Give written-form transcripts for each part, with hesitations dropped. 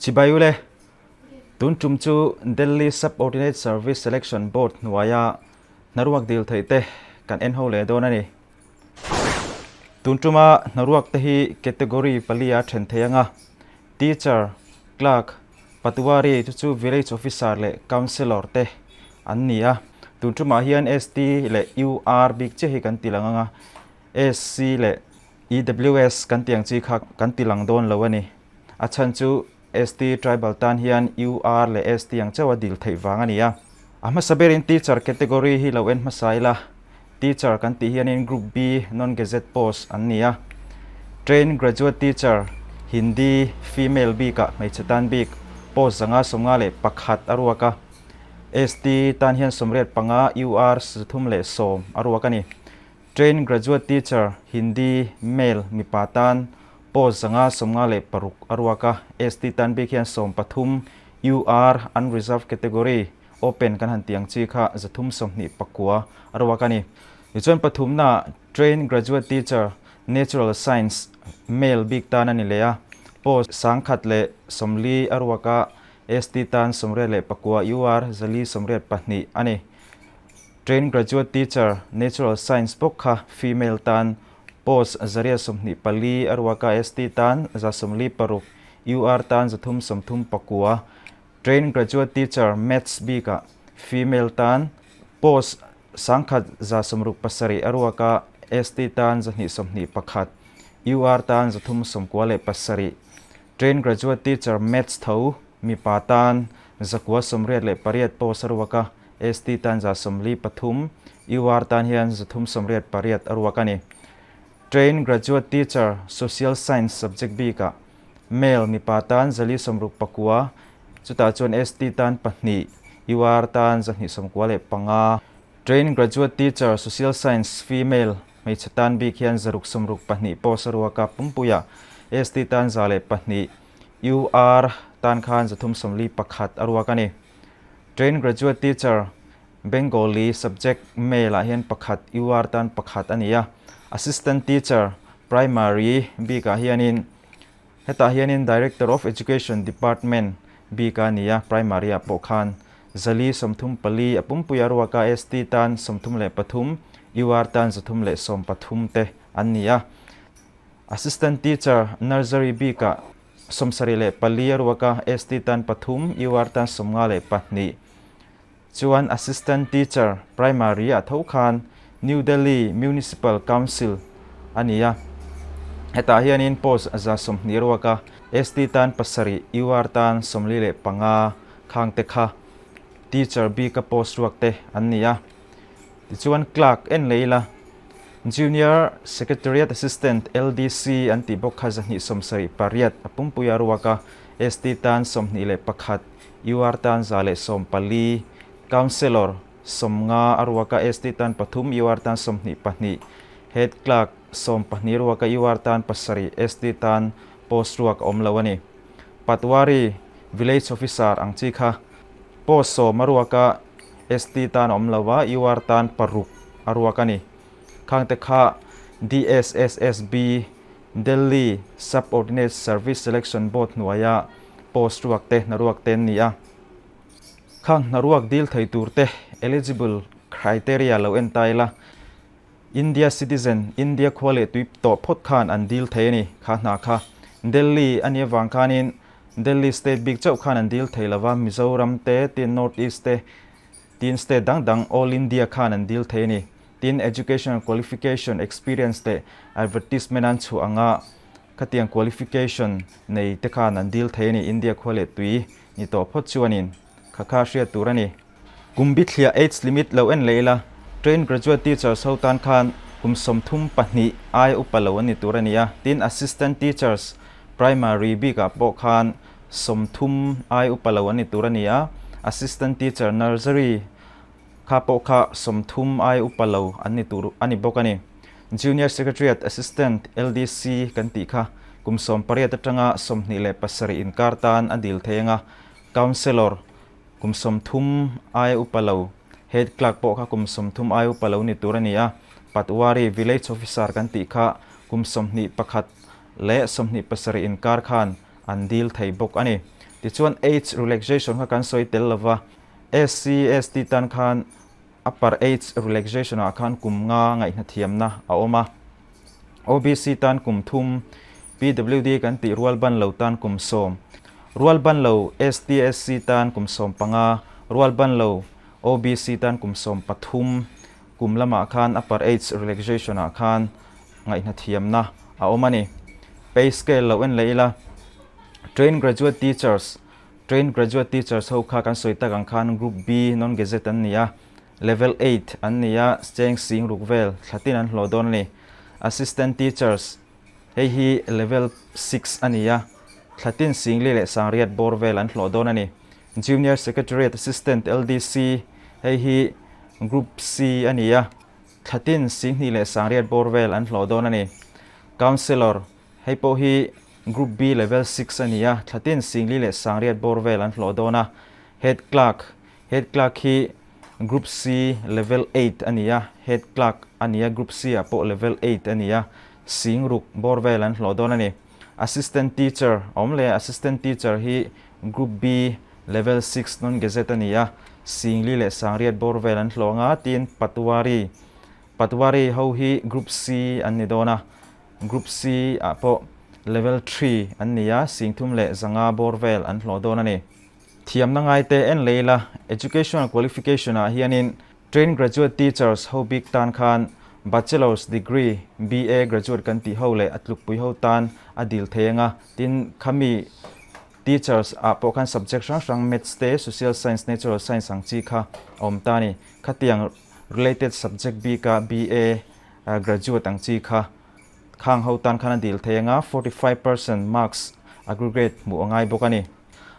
Chibai ule, tun tum chu Delhi Subordinate Service Selection Board hnuaia hnaruak dil theih te kan en ho leh dawn a ni. Tun tuma hnaruak te hi category palia then thei anga, Teacher, Clerk, Patwari chu chu Village Officer leh Councillor te an ni a. Tun tumah hian ST leh UR bik chiah hi kan ti lang anga, SC leh EWS kan tih ang chi kha kan ti lang dawn lo a ni. A chhan chu ST tribal tan hian UR leh ST ang chauh a dil theih vang a ni a. A hmasa berin Teacher category hi lo en hmasa ila, Teacher kan tih hianin Group B non-gazette post an ni a. Trained Graduate Teacher, Hindi, female bikah hmeichhe tan bik post 551 a ruak a. ST tan hian 85, UR 310 a ruak a ni. Trained Graduate Teacher, Hindi, male, mipa tan post 556 a ruak a. ST tan bik hian 13, UR, unreserved category, Open kan han tih ang chi kha 329 a ruak a ni. Tichuan pathumna Trained Graduate Teacher, Natural Science, Male bik tan a ni leh a, post 1040 a ruak a, ST tan 89, UR 482 a ni. Trained Graduate Teacher, Natural Science bawk kha female tan post 824 a ruak a, ST tan 146, UR tan 339. Trained Graduate Teacher Maths bikah female tan post 1167 a ruak a, ST tan 221, UR tan 397. Trained Graduate Teacher Maths tho mipa tan 988 post a ruak a, ST tan 143, UR tan hian 388 a ruak a ni. Trained Graduate Teacher Social Science subject bikah Male mipa tan 469, chutah chuan ST tan pahnih, UR tan 295. Trained Graduate Teacher Social Science Female hmeichhe tan bik hian 662 post a ruak a, pumpuiah ST tan 102, UR tan khan 341 a ruak a ni. Trained Graduate Teacher Bengali subject male ah hian pakhat, UR tan pakhat a ni a. Assistant Teacher, Primary, bikah hianin hetah hianin Director of Education Department bik a ni a, Primary ah pawh khan 434 a pumpui a ruak a, ST tan 33, UR tan 313 te an ni a. Assistant Teacher, Nursery, bikah 74 a ruak a, ST tan pathum, UR tan 52. Chuan Assistant Teacher, Primary ah tho khan New Delhi Municipal Council a ni a. Hetah hianin post 120 ruak a, ST tan pasarih, UR tan 45 khang te kha Teacher bika post ruak te an ni a. Tichuan Clerk en leh ila, Junior Secretariat Assistant, LDC, an tih bawk kha 278 a pumpui a ruak a, ST tan 21, UR tan 114, Councillor 50 a ruak a, ST tan pathum, UR tan 22, Head Clerk 12 ruak a, UR tan pasarih, ST tan post ruak a awm lo a ni. Patwari, Village Officer ang chi kha post 10 a ruak a, ST tan a awm lo a, UR tan paruk a ruak a ni. Khangte kha DSSSB, Delhi Subordinate Service Selection Board hnuaia post ruak te hnaruak te an ni a. Khang hnaruak dil thei tur te eligible criteria lo en ta ila, India citizen, India khua leh tui tawh phawt khan an dil thei a ni kha hna kha. Delhi a nih avang khanin Delhi state bik chauh khan an dil thei lova, Mizoram te, tin North East te, tin state dang dang all India khan an dil thei a ni. Tin educational qualification, experience leh advertisement an chhuah anga khatiang qualification nei te khan an dil thei a ni, India khua leh tui ni tawh phawt chuanin kha kha hriat tur a ni. Kum bithliah age limit lo en leh ila, trained graduate teachers ho tan khan kum 32 aia upa lo an ni tur a ni a, tin assistant teachers primary bikah pawh khan 30 aia upa lo an ni tur a ni a, assistant teacher nursery Kha pawh kha 30 ai upa lo an ni tur a ni bawk a ni. Junior Secretariat Assistant, LDC, kan tih kha kum 18 atanga 27 inkar tan a dil thei ang a, Councillor kum 30 ai upa lo, Head Clerk pawh kha kum 30 ai upa lo ni tur a ni a, Patwari, Village Officer, kan tih kha kum 21 leh 27 inkar khan an dil thei bawk a ni. Tichuan age relaxation kha kan sawi tel lova, SC, ST tan khan upper age relaxation ah khan kum nga ngaihnathiamna a awm a. OBC tan kum thum, PWD kan tih rual ban lo tan kum sawm, rual ban lo ST, SC tan kum 15, rual ban lo OBC tan kum 13 kum lamah khan upper age relaxation ah khan ngaihnathiamna a awm a ni. Pay scale lo en leh ila, Trained Graduate Teachers, Trained Graduate Teachers ho kha kan sawi tak ang khan Group B non-gazette an ni a, Level 8 an ni a, cheng sing ruk vel thla tin an hlawh dawn a ni. Assistant Teachers, hei hi Level 6 a ni a, thla tin sing li leh sangriat bawr vel an hlawh dawn a ni. Junior Secretariat Assistant, LDC, hei hi Group C a ni a, thla tin sing hnih leh sangriat bawr vel an hlawh dawn a ni. Councillor, hei pawh hi Group B Level 6 a ni a, thla tin sing li leh sangriat bawr vel an hlawh dawn a. Head Clerk, Head Clerk hi Group C Level 8 a ni a, Head Clerk a ni a, Group C ah pawh Level 8 a ni a, sing ruk bawr vel an hlawh dawn a ni. Assistant Teacher a awm leh a, Assistant Teacher hi Group B Level 6 non-gazette a ni a, sing li leh sangriat bawr vel an hlawh ang a, tin Patwari, Patwari ho hi Group C an ni dawn a, Group C ah pawh Level 3 an ni a, sing thum leh zanga bawr vel an hlawh dawn a ni. Thiamna ngaite en leh ila, Educational Qualification ah hianin Trained Graduate Teachers ho bik tan khan Bachelor's Degree, BA, graduate kan tih ho leh a tlukpui ho tan a dil thei anga, tin khami Teachers ah pawh khan subject hrang hrang Maths te, Social Science, Natural Science ang chi kha a awm ta a ni. Khatiang related subject bika BA graduate ang chi kha khang ho tan khan a dil thei anga, 45% marks aggregate hmuh a ngai bawk a ni.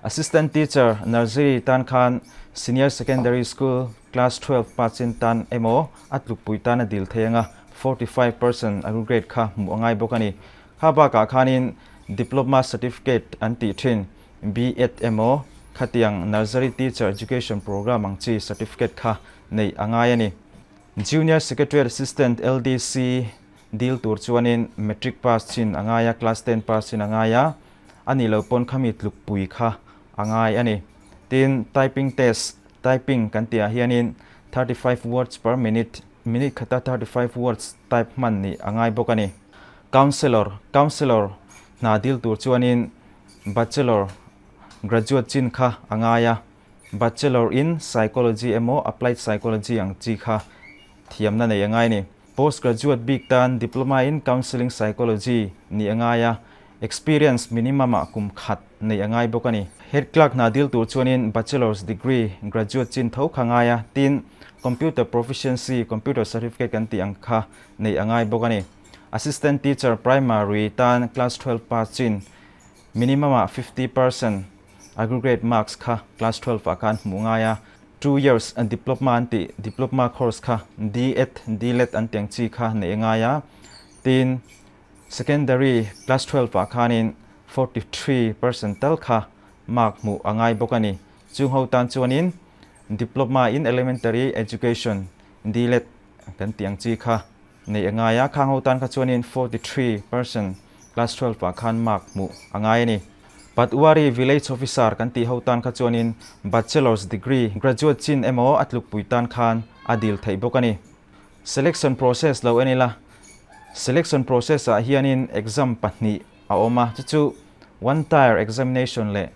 Assistant Teacher, Nursery, tan khan Senior Secondary School Class 12 pass-in tan emaw a tlukpui tan a dil thei anga, 45% aggregate kha hmuh a ngai bawk a ni. Kha bakah khanin Diploma Certificate an tih thin, B.Ed emaw khatiang Nursery Teacher Education Programme ang chi certificate kha neih a ngai a ni. Junior Secretariat Assistant, LDC, dil tur chuanin Matric pass chin a ngai a, Class 10 pass chin a ngai a, a nih loh pawn khami tlukpui kha a ngai a ni. Tin, typing test, typing kan tihah hianin 35 words per minute, minute khata 35 words type hman nih a ngai bawk a ni. Counsellor, counsellor hna dil tur chuanin bachelor graduate chin kha a ngai a, bachelor in psychology emaw applied psychology ang chi kha thiamna nei a ngai a ni. Post graduate bik tan diploma in counselling psychology nih a ngai a, experience minimum ah kum khat neih a ngai bawk a ni. Head clerk hna dil tur chuanin bachelor's degree graduate chin tho kha ngai a, tin computer proficiency, computer certificate kan tih ang kha neih a ngai bawk a ni. Assistant teacher primary tan class 12 pass chin minimum ah 50% aggregate marks kha class 12 ah khan hmuh ngai a, 2 years diploma an tih diploma course kha D.Ed, D.Led an tih ang chi kha neih a ngai a, tin secondary class 12 ah khanin 43% tal kha mark hmuh a ngai bawk a ni. Chung ho tan chuanin diploma in elementary education D.Led kan tih ang chi kha neih a ngai a, khang ho tan kha chuanin 43% class 12 ah khan mark hmuh a ngai a ni. Patwari village officer kan tih ho tan kha chuanin bachelor's degree graduate chin emaw a tlukpui tan khan a dil theih bawk a ni. Selection process lo en ila, selection process ah hianin exam pahnih a awm a, chu chu one tier examination leh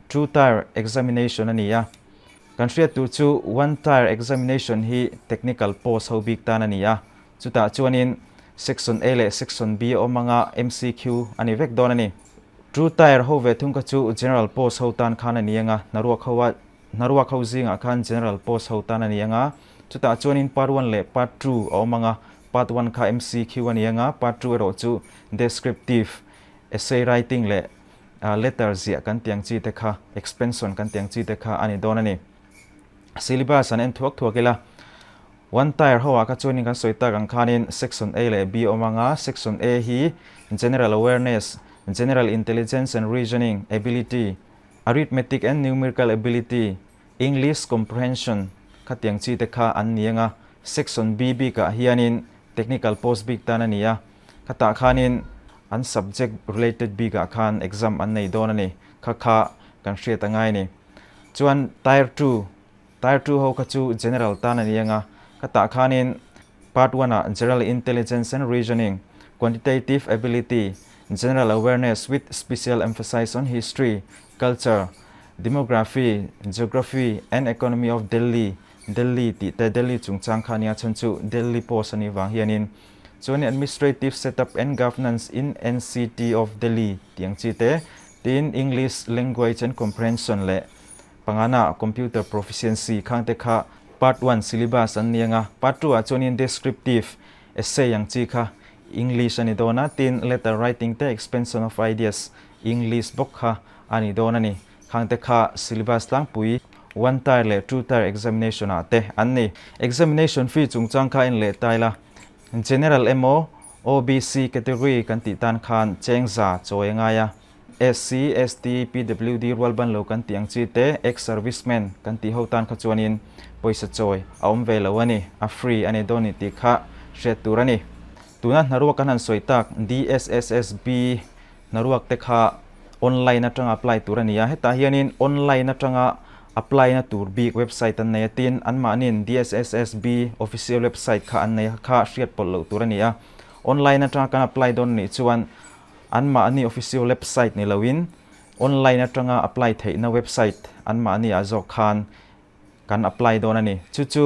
two tier examination a ni a. Kan hriat tur chu one tier examination hi technical post ho bik tan a ni a, chutah chuanin section A leh section B a awm anga MCQ a ni vek dawn a ni. Two tier ho ve thung kha chu general post ho tan khan a ni anga, hnaruak ho a hnaruak ho zingah khan general post ho tan a ni anga, chutah chuanin part 1 leh part 2 a awm anga, part 1 kha MCQ a ni anga, part 2 erawh chu descriptive essay writing leh letter ziah kan tih ang chi te kha, expansion kan tih ang chi te kha a ni dawn a ni. Syllabus an en thuak thuak ila, one tier ho ah kha chuanin kan sawi tak ang khanin section A leh B awm anga, section A hi general awareness, general intelligence and reasoning ability, arithmetic and numerical ability, English comprehension khatiang chi te kha an ni anga, section B bikah hianin technical post bik tan a ni a, khatah khanin an subject related bikah khan exam an nei dawn a ni. Kha kha. kan hriat a ngai a ni. Chuan Tier 2, Tier 2 ho kha chu General tan a ni ang a, ka tah khanin Part 1 ah General Intelligence and Reasoning, Quantitative Ability, General Awareness with Special Emphasize on History, Culture, Demography, Geography and Economy of Delhi, Delhi tih te Delhi chungchang kha nia chhan chu Delhi post a nih vang hianin chuan Administrative Setup and Governance in NCT of Delhi tih ang chi te tin English Language and Comprehension leh pangana Computer Proficiency khang te kha Part 1 syllabus an ni anga Part 2 ah chuanin Descriptive Essay ang chi kha English a ni dawn a tin Letter Writing te Expansion of Ideas English bawk kha a ni dawn a ni. Khangte kha syllabus tlangpui one tier leh two tier examination ah te an ni. Examination fee chungchang kha en leh tai la. General emaw OBC category kan tih tan khan cheng za chawi a ngai a. SC, ST, PWD rual ban lo kan tih ang chi te ex-servicemen kan tih ho tan kha chuanin pawisa chawi a awm ve lo a ni, a free a ni dawn ni tih kha hriat tur a ni. Tuna hnaruak kan han sawi tak DSSSB Hnaruak te kha online atanga apply tur a ni a, hetah hianin online atanga apply na tur bik website an nei a, tin anmahniin DSSSB official website kha an nei a kha hriat pawlh loh tur a ni a. Online atanga kan apply dawn anih chuan anmahni official website ni loin online atanga apply theihna website anmahni ah zawk khan kan apply dawn a ni. Chu chu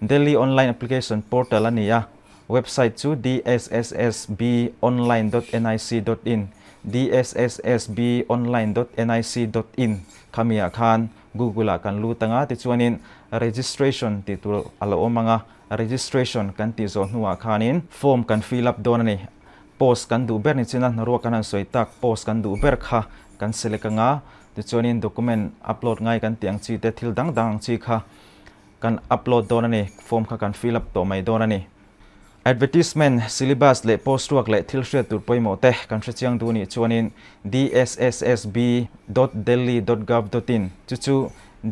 Delhi Online Application Portal a ni a, website chu dssssbonline.nic.in, dssssbonline.nic.in, khami ah khan Google ah kan lut ang a, tichuanin registration tih tur a lo awm ang a, registration kan tih zawh hnuah khanin form kan fill up dawn a ni. Post kan duh ber ni chin a, hnaruak kan han sawi tak post kan duh ber kha kan select ang a, Tichuanin document upload ngai kan tih ang chi te thil dang dang ang chi kha kan upload dawn a ni, form kha kan fill up tawh mai dawn a ni. Advertisement, syllabus leh post ruak leh thil hriat tur pawimawh te kan hre chiang duh nih chuanin dssssb dot delhi dot gov dot in chu chu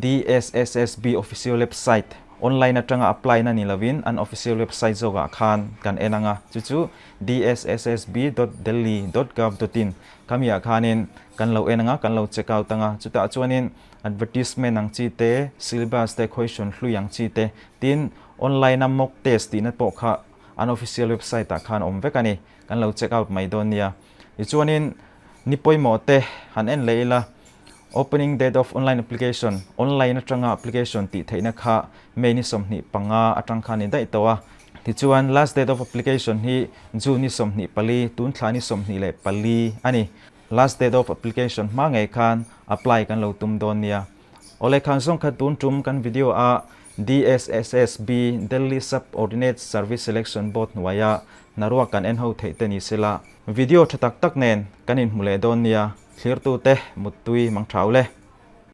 DSSSB official website online atanga apply na ni lovin an official website zawkah khan kan en ang a, chu chu dssssb dot delhi dot gov dot in Khamiah khanin kan lo en anga, kan lo check out anga, chutah chuanin advertisement ang chi te, syllabus te, question hlui ang chi te, tin online a mock test tihna pawh kha an official website ah khan awm vek a ni, kan lo check out mai dawn nia. Tichuanin ni pawimawh te han en leh ila, opening date of online application, online atanga application tih theihna kha May ni 25 atang khan ni daih tawh a. Tichuan, last date of application hi June ni 24, tun thla ni 24 a ni. Last date of application hma ngei khan apply kan lo tum dawn nia. Awle khan zawng kha tun tum kan video a DSSSB, Delhi Sub Ordinate Service Selection Board hnuaia hnaruak kan en ho theih te ni sela. Video tha tak tak nen kan inhmu leh dawn nia. Thlirtute muttui mang thau le.